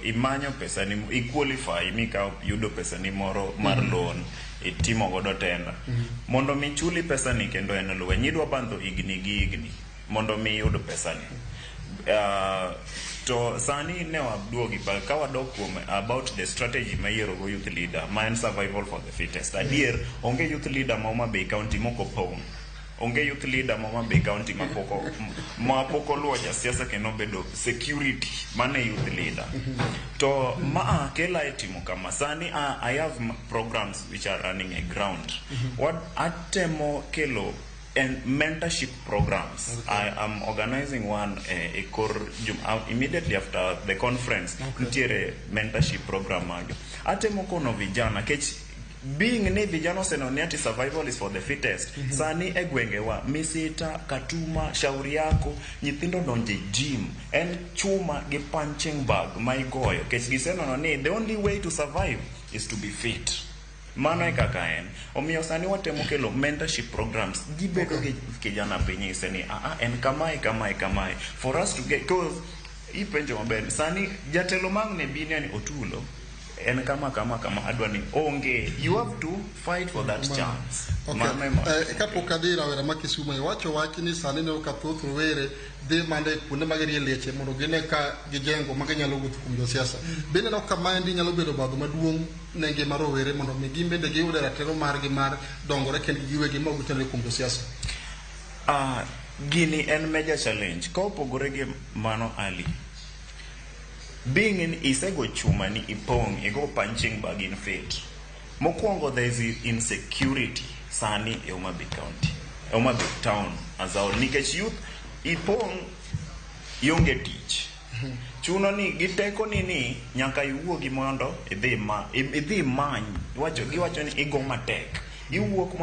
Imanyo pesa ni, i qualify mikawo, yudo pesa ni moro mar loan, itimo godo tender mondo mi chuli pesa ni. Kendo en lweny, idwa bandho higni gi higni mondo mi iyud pesa ni. To sani ne waduogi pa ka wadok kuom about the strategy ma iyiero go youth leader, ma en survival for the fittest. Adier, onge youth leader ma Homa Bay County mok opong', onge youth leader ma Homa Bay County ma pok oluwo jasiasa kendo obedo security mane youth leader. To maa kela e timo kama sani, I have programs which are running a ground. What atemo kelo and mentorship programs. I am organizing one e kor immediately after the conference. Nitiere mentorship program mago atemo kono vijana kech being ni vijana oseneno ni ati survival is for the fittest. Sani e gwengewa Misita, Katuma, Shauri Yako, nyithindo donje gym, en chuma gi punching bag ma igoyo kech giseneno ni the only way to survive is to be fit. Mano e kaka en. Omiyo sani watemo kelo mentorship programs, gibedo gi kijana piny, nyise ni aa, en kamae, kamae, kamae, for us to get, cause ipenjo maber, sani jatelo mang' ne bi ni otulo en kama kama kama, adwa ni onge, you have to fight for that chance. Okay. Mano ema. Kapok adhi rawera ma Kisumu, iwacho wach ni sani neno ka thoth rowere dhi mana e kuonde ma girie leche mondo gine ka gijengo ma ginyalo wuotho kuom josiasa. Be ineno ka maendi nyalo bedo obadho maduong' ne ngima rowere mondo mi gin bende giyud ratiro margi mar dongore kendgi giwegi ma ok gitenore kuom josiasa? Gini en major challenge. Ka opogore gi mano, Ali, being in isego chuma ni ipong' igo punching bag in fit. Mokwongo, there is insecurity sani e Homa Bay County, e Homa Bay town as a whole, nikech youth ipong' ionge tich. Chuno ni gi teko ni nyaka iwuogi mondo idhi ma idhi many. Iwacho, giwacho ni igo matek, iwuok mondo